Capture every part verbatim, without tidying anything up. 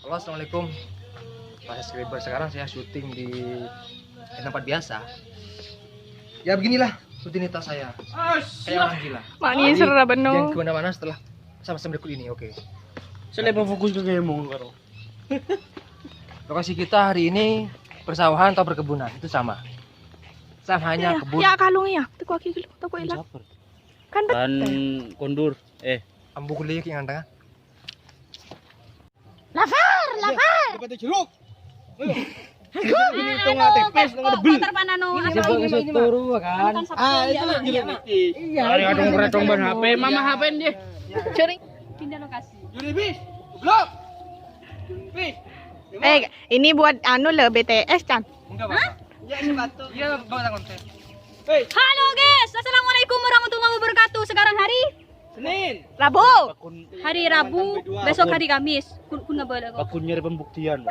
Halo, assalamualaikum para subscriber. Sekarang saya syuting di tempat biasa. Ya, beginilah rutinitas saya. Kayak orang gila. Mani serra beno. Jangan kemana-mana setelah sama-sama berikut ini, oke. Saya lebih fokus ke game karo. Lokasi kita hari ini persawahan atau perkebunan, itu sama. Sama, hanya kebun. Ya, kalung ya. Teko lagi, teko elak. Kan Kan betul. Kondur. Eh, Ambu kuliah ki ngantang. Lafar, lafar. Dapat jeruk. Ini tengah tipis, tengah debel. Kotor panano. Coba ke situ turu, kan? Ah, itu jeruk nipis. Iya. Hari kadung-kadung ban H P, mama H P dia. Curi. Pindah lokasi. Juri bis. Goblok. Juri bis. Eh, ini buat anu loh, B T S, Can. Enggak apa-apa. Ya, sepatu. Iya, bawa konten. Hei. Halo guys, assalamualaikum warahmatullahi wabarakatuh. Sekarang hari Senin. Rabu. Hari Rabu, besok hari Kamis. Kun kun ngabâlâ kok. Aku nyari pembuktian.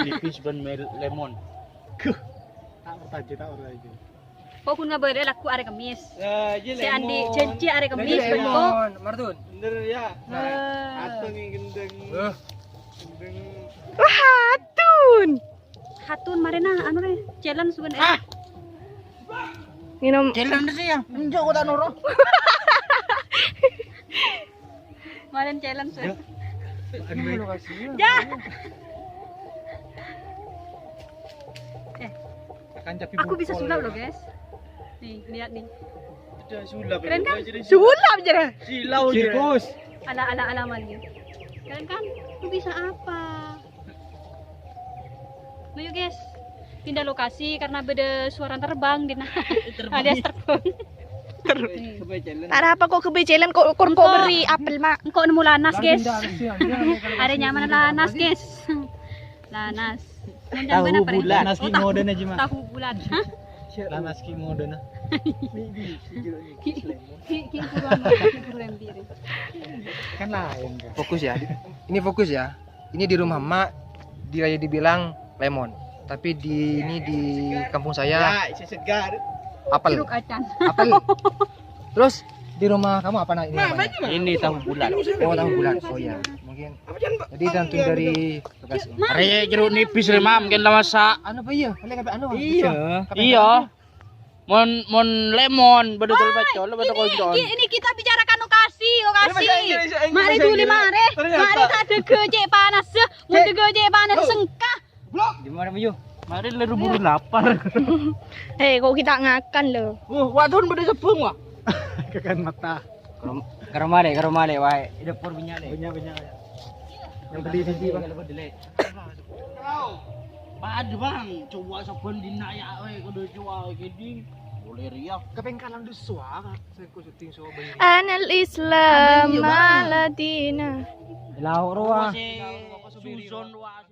Nipis ban mel- lemon. Guh. Tak percaya, tak percaya. Kok kun ngabâlâ laku hari Kamis. Saya andi janji hari Kamis, Kamis, bener kok. Lemon, Mardun. Bener ya. Nah, atau yang gendeng. Gendeng. Wah, hatun. Hatun marena anu re, challenge sebenarnya. Ah. Minum. Challenge sih ya. Enggak, gua tak nurut. Maren challenge. Ya. Ya. Eh, aku bisa sulap loh, guys. Nih, lihat nih. Sulap. Keren kan? Sulap aja. Silau aja. Sirkus. Ala ala ala mandi. Keren kan? Lu bisa apa? Ayo guys, pindah lokasi karena beda suara terbang di alias terbang. Ada apa kok kebetulan kok kok kok beri apel, Mak? Kok nemu lanas, guys? Ada nyaman lanas, guys. Lanas. Tahu bulan. Lanas ki ngoden aja, Mak. Tahu bulan. Hah? Lanas ki ngoden. Ki ki ki bulan. Kan lain, kan. Fokus ya. Ini fokus ya. Ini di rumah emak, dia dibilang lemon. Tapi di ini di kampung saya apel. Jeruk acan. Apel. Terus di rumah kamu apa, Nak, ini namanya? Ini tahu bulat. Oh, tahu bulat. Oh iya, mungkin. Jadi tergantung dari lokasi. Are jeruk nipis re, Mam, mungkin lah masa. Anu apa iya? Paling apa anu? Iya. Iya. Mon mon lemon, betul betul, betul konco. Ini kita bicarakan lokasi, lokasi. Mari dulu, mari. Mari tak dege cek panas, mun dege cek panas sengka. Gimana, Mayu? Mari leru buru lapar. Hei, kok kita ngakan lo? Wah, wadon beda sebung, wah. Kakan mata. Ke rumah deh, ke rumah deh, wae. Di dapur punya deh. Punya, punya. Yang beli di sini, Bang. Bang, coba saban dina ya, weh, kudu coba gini. Boleh riak. Kapeng kalang duswa, Kak. Saya kok syuting coba ini. Anal Islam maladina. Lau roa. Susun wa